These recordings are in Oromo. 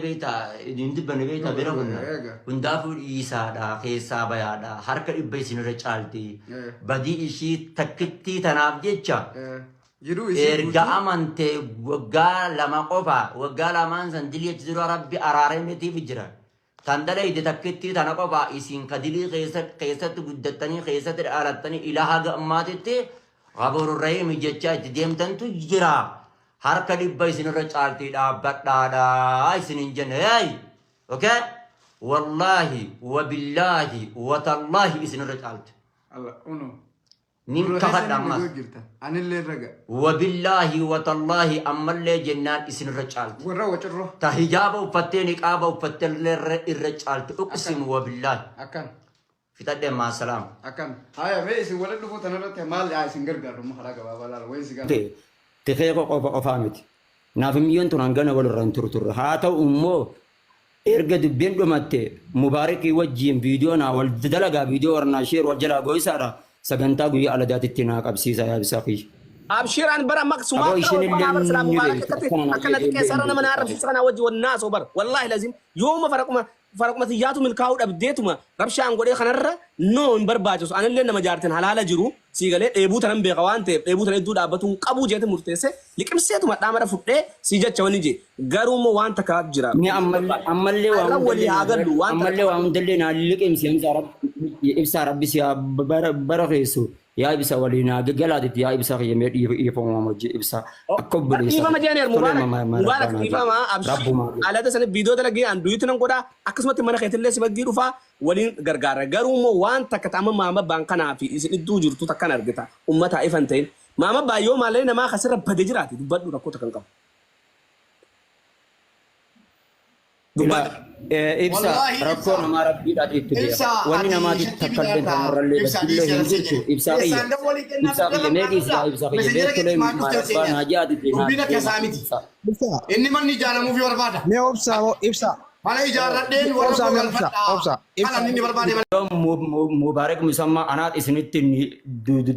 Beektaa hin dubbanne beektaa bira kunna. Eega. Hundaafuu dhiisaadha keessaa bayaadha harka dhibba isinirra caalti. Badii ishii takkittii tanaaf jecha Jiruu isii erga guutuu amante waggaa 2 qofa waggaa lamaan san dilii achi dura rabbi araarameetiif jira. Tan dalayde takkittii tana qofa isin ka dilii keessatti guddattanii keessatti dhalattanii ilaa haga ammaatitti Ghafuururrahiim jechaa itti deemtantu jira. Harka dhibba isinirra caaltii dhaabbadhaadha isinin jenne. Hey! Okay? Wallaahi, wabillaahi, watallaahi isinirra caalti. Allah uno. Nin Gurra kakadha keessan ammas. dhagoo jirtan. Anillee raga. Wabillaahi, watallaahi ammallee jennaan isinirra caalti. Warra wacirroo. Ta hijaaba uffattee niqaaba uffattee illee irra caalti. Uqsimu wabillaahi. Akkan. Fixadhe maasalaam. Akkam. Haya mee isin walitti dhufuu tanarratti maal yaa isin gargaaru amma karaa gabaabaa laala wayi si gaafadha. Tikee koo qofa qofaa miti. Naaf miyyoon tun hangana walirra hin turturre. Haa ta'u immoo erga dubbiin dhumatte Mubaarikii wajjiin viidiyoo naa wal dalagaa viidiyoo warnaa sheer wal jalaa gooyisaadha sagantaa guyyaa aladaatitti naa qabsiisa yaa ibsaa kiyya. Abshir an bara amma sumaa Aboo kana isheen wal illee bar silaa ni mubaarak beekti akkatti akkana naa akka na jeetee xiqqeessa illee irra hin nama na beektu. arrabsiisu kanaa wajji wal naasoo bar wallahi lazim yooma faraquma Faraquma tiyyaatu milkaa'uu dhabdeetuma rabshaan godhee kanarra no hin barbaachisu anillee nama jaartin halaala jiru sii galee dheebuu tanan beeka waan ta'eef dheebuu tana idduu dhaabbatuu hin qabuu jeete murteesse liqimseetuma dhaa mara fudhee sii jecha wanni jee garuu immoo waan takka jira Mee ammallee ammallee waa irra walii hundallee haa naa gallu waan takka ammallee waa hundallee naa liqimsi hamza rabbi ibsaa rabbi si haa bara bara keessu yaa ibsa walii naa galaatitti yaa ibsa kiyya mee dhiifama hojii ibsa akka Bar obboleessa dhiifama kiyya jeeneer tolee mubaarak mama mubaarak rabbaa naa dhiifama jedhe abshii rabbumaa jedhe. alada sana viidiyoo dalagee an duyutti nan godhaa akkasumatti mana keetillee si baggii dhufaa waliin gargaara garuu immoo waan takka ta amma maama baan kanaa fi isin idduu jirtu takkan argita ummataa ifan ta'in maama baan yoo maallee namaa kasirra bade jiraate dubbadhu rakkoo takka hin qabu. Ilaa Dubbadhu. ibsa Wallaahi rakkoo ibsa namaa rabbiidhaati itti beeka. ibsa Wanni ati namaatiif shakkii takka illee bitaa tanarrallee ibsa baddillee dhiisii hin arasee jirtu. jedhe Ibsaa kiyya. keessaan dawwalii kennaa Ibsaa kiyya bilbila mee dhiisi barbaadudha yaa ibsaa kiyya messenjera beektolee keetti maal dhuftee maal abbaa seenaa naa jaati naa dubbiin akka deema isaa miti ibsaa. Ibsa. inni manni ijaaramuuf barbaada Mee obsaa moo ibsa. mana ijaarradheen warra Obsaa koo mee obsa galfadhaa obsa ibsa. kana inni barbaade malee. Yeroo Mubaarak Musammaa anaat isinitti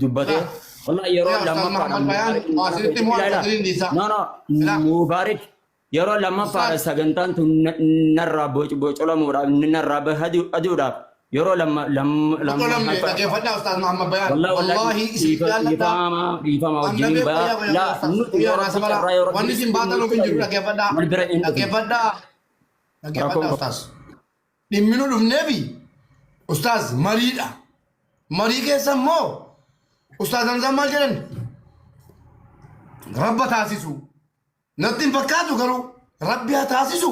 dubbate. Laa Wallahi yeroo yaa Ustaaz lammaffaadha Muhammad Bayaan Mubaarak waa mana isinitti keessatti immoo ilaa harka ilaa. siriin dhiisaa. No no Silaa Mubaarak Yeroo lammaffaadha Ustaaz sagantaan tun narraa bocolamuudhaaf narraa aduudhaaf yeroo lamma Bocolamne lammaffaa dhaggeeffadhaa Ustaaz Muhammad Bayaan wallahi wallahi wallaahi isin jaalladhaa dhiifama dhiifama Anna wajjiniin beeku baya yaa yaa laa Ustaaz nuti guyyaa yoo naa rabbi sabala carraa yoo rabbi wanni isin baatan nutti hin jiru qabe dhaggeeffadhaa wal bira hin dhufne dhaggeeffadhaa rakkoon dhaggeeffadhaa qabu. Ustaaz dhimmi nu dhufneefi Ustaaz mariidha marii keessa immoo Ustaaz Hamzaan maal jedhan rabba taasisu Natti hin fakkaatu garuu rabbi haa taasisu.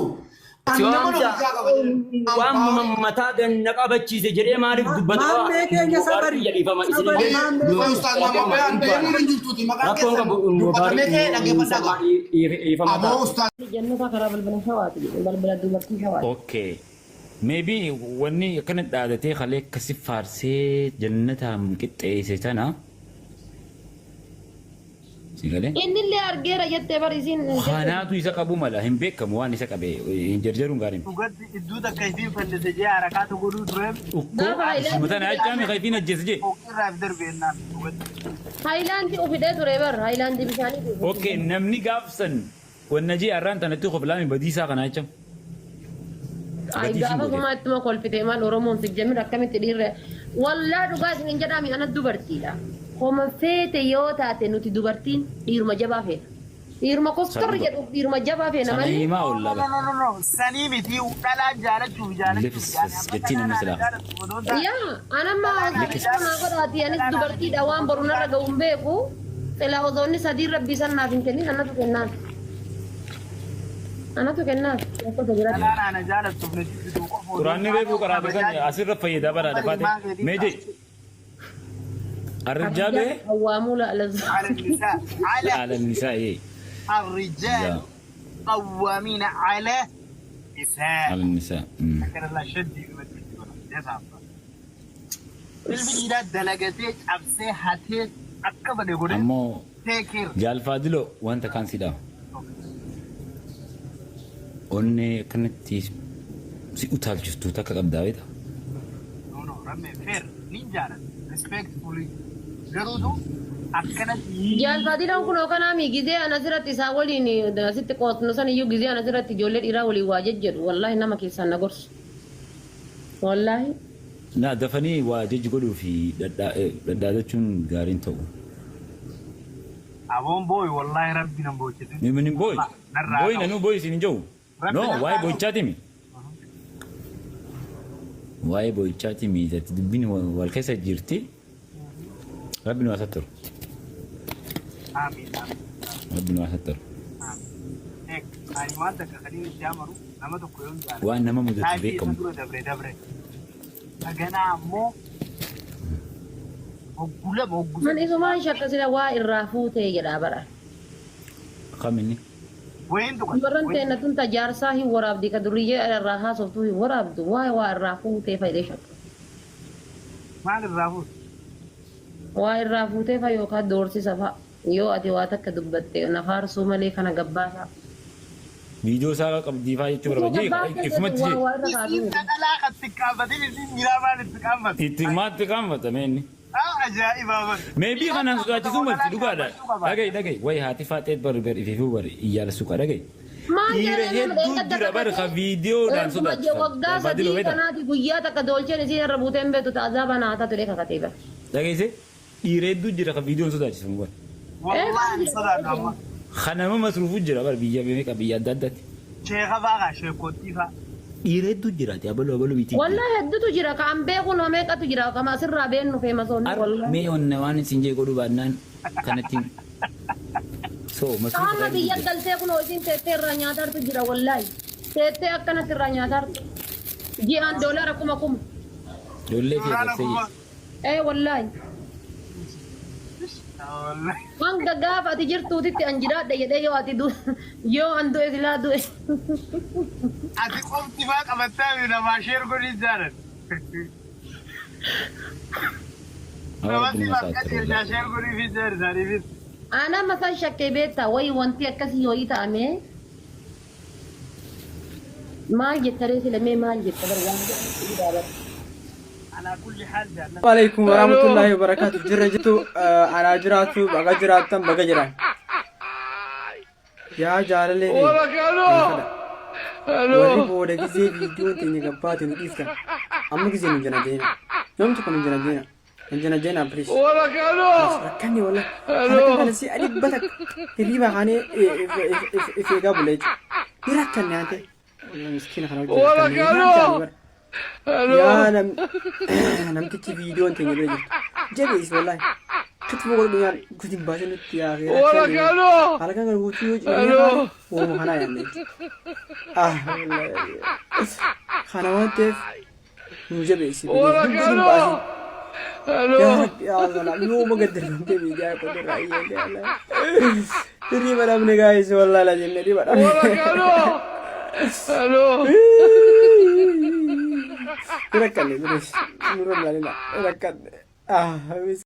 An Si nama waan ofirraa qaba jedhan. An waan power. mataa ganna qabachiise jedhee maaliif dubbata? Maammee keenya Mubaarak sabari. biyya dhiifama isin Sabari illee maammee Duuba ustaaz Muhammad Bayaan deemuun hin jirtuuti maqaan rakkoon keessan qabu dubbatamee Mubaarak ka'ee dhaggeeffadhaa musammaa qaba. dhiifama Aboo ta'a. ustaaz. Jannata karaa balbala shawaati jedhe balbala dubartii shawaati. Okay. Maybe wanni akkana dhaadatee kalee akkasi faarsee jannataan qixxeesse tana Si galee? Innillee argeera jettee bar isiin jette. Kanaatu isa qabuu mala hin beekamu waan isa qabe hin jarjaruun gaarii miti. Dhugatti idduu takka isiin fannise jee harakaata godhuu tureem. Ukkoo Gaafa isuma haayilaandii tana fidee jechaami kan ifiin ajjeese jee. Irraaf darbe jennaan dhugatti. Haayilaandii ufidhee ture bar haayilaandii bishaanii fi Okay namni gaafsan wanna jee arraan tanatti koflaami badiisaa kanaa jecha. Ay Badii isiin gaafa goote. sumaa ittuma kolfite maal Oromoon sijjamir akkamitti dhiirre wallaa dhugaa isin hin jedhaami ana dubartiidha. Homa feete yoo taate nuti dubartiin dhiiruma jabaa feena. Dhiiruma kostorri Sana jedhu dhiiruma jabaa feena sana malee. himaa No oollaa no bara. no no no sanii miti dhalaan jaalachuuf jaalachuuf Lifis jaani amma jettiin dhalaan amma ana silaa. jaalattu odoo hin taane Yaa anamma dhalaan ana Likis. osoo naa godhaati anis dhalaan ana dubartiidha waan boru narra ga'u hin beeku. Silaa osoo inni sadiin rabbii san naaf hin kennin anatu kennaaf. Anatu kennaaf lakkoofsa biratti. Dhalaan ana jaalattuuf na jibbitu qofa odoo hin Quraanni taane reefuu qaraate kabajaa san asirra fayyadaa bara malee dafaate. maa keetiin Mee ta'a. jee. Arrijaalu الرجال قوامون على على النساء على على النساء إيه. الرجال لا قوامين على نساء على النساء. مم. لكن الله شدي في مدرسة ولا Ilmi dhiiraa dalagatee cabsee hatee akka fedhe godhee Ammoo take care. Jaal Faadiloo wanta kaan si dhaama. Onnee akkanatti si utaalchistu takka qabdaa beektaa? No no rammee fair nin jaaladha respectfully garuutu Akkanatti Jaalfaatiidhaan kun hookanaa gizee ana asirratti isaa waliin asitti qoosnu san iyyuu gizee ana asirratti ijoollee dhiiraa waliin waa jejjedhu wallaahi nama keessaan na gorsu. Wallaahi. Na dafanii waa jajji godhuu fi dhadhaadachuun gaariin ta'u. Aboon booyi wallaahi rabbi nan boochise. Ni booyi. Narraa Booyi qabu. nanuu booyi isin hin jiru. Rabbi No, narraa waa'ee qabu. boo'ichaati mi? Waa'ee boo'ichaati mi? Dubbiin wal keessa jirti. Rabbi nu haa sattaru. Amiin amiin. Rabbi nu haa sattaru. Amiin. Ani waan takka kan inni itti amaru nama tokko yoo jaalladhe. Waan nama mudatu Taa'ii isa beekamu. dura dabre dabre. Saganaa ammoo hoggulama hoggulama. Man isumaan shakka sila waa irraa fuutee jedhaa bara. Kam inni? Wayiin tuqa. Dubarran teenna tun tajaarsaa hin waraabdi ka duriyyee irraa haasoftuu hin waraabdu waa waa irraa fuutee fayyadee shakka. Maal irraa fuute? Waa irraa fuutee fa yookaan doorsisa fa yoo ati waa takka dubbatte na faarsuu malee kana gabbaasaa. Viidiyoo isaa qabdii faa jechuu barbaade. Ifumatti Waa waa irra Isiin kaasuu. dhadhalaa kan xiqqaafatin isiin jiraa maal itti qaanfate? Itti maatti qaanfatame inni. Ah ajaa'iba bara. Meebii kanaan sodaachisuu malti dhugaadha. Dhaga'i dhaga'i. Wayi haati faaxee bari bari ififuu bari iyyaala suqa dhaga'i. Maal Dhiira jedhee nama hedduu dheengadda jira bari ka kakatee viidiyoodhaan erguma sodaachisan. waggaa Barbaadiloo sadii beektaa? kanaati guyyaa takka doolcheen isiin irra buutee hin beektu ta'azaaba naa taatu jedhee kakatee bara. Dhageesse dhiira hedduu jira ka viidiyoon sodaachisan bari. Wallaahi hin sodaadhu amma. Kan nama masruufu jira bari biyya meeqa biyya adda addaatti. Sheeka faa kaa sheekottii faa. Dhiira hedduu jira ati abaluu abaluu bitii. Wallahi hedduutu jira ka an beeku nama meeqatu jira kama asirraa beennu feemasoonni wallahi. Mee onna waan isin jee godhuu baannaan kanatti. So masruufa Qaama biyya galtee kunoo isiin teettee irraa nyaataartu jira wallahi. Teettee akkanatti irraa nyaataartu. Ji'aan doolara 1000. Ijoollee fi Doolara agarsiisa. kuma. Ee wallahi. Wallaahi. Hanga gaafa ati jirtuutitti an jiraadha jedhee yoo ati yoo an du'e silaa du'e. Ati qofti faa qabattaa fi namaa sheer godhii jaalan. Namatti bakka jecha sheer godhii fi jaalan isaaniifis. Ana masan shakkee beektaa wayi wanti akkasii ho'i ta'ame. Maal jettaree sila mee maal jetta bar waan jedhamu bara. Alaa kulli haal jaalladha. Alaikum warahmatullahi wabarakatuh. Jirra jirtu anaa jiraatu baga jiraattan baga jiran. Yaa jaalalee warri booda gizee viidiyoon teenya gabbaate nu dhiiftan. Amma gizee nu jana jeena. Namni tokko nu jana jeena. Nu jana jeena please. Rakkanni wala. Halkan kana si adi batak. Hirriba kaanee if eegaa bulla jechuudha. Ni rakkanne haante. Wallah miskiina kana wajjin rakkanne. Yaa namtichi viidiyoon teenya bira jirtu. Jabeessi wallahi. Kitfoo godhu nyaan guutiin baasee nutti yaa Halkan kana guutuu yoo cimnee kaane uuma kanaa yaadne jechuudha. Ah wallahi. Kana waan ta'eef nu jabeessi. Guutiin baasee. Yaa Rabbi yaa Allah yooma gaddarbamtee miidiyaa qodirraa iyyee Allah. Hirriba dhabne gaayis wallahi la jenne hirriba dhabne. Rakkanne nurra ilaalina rakkanne. Ah.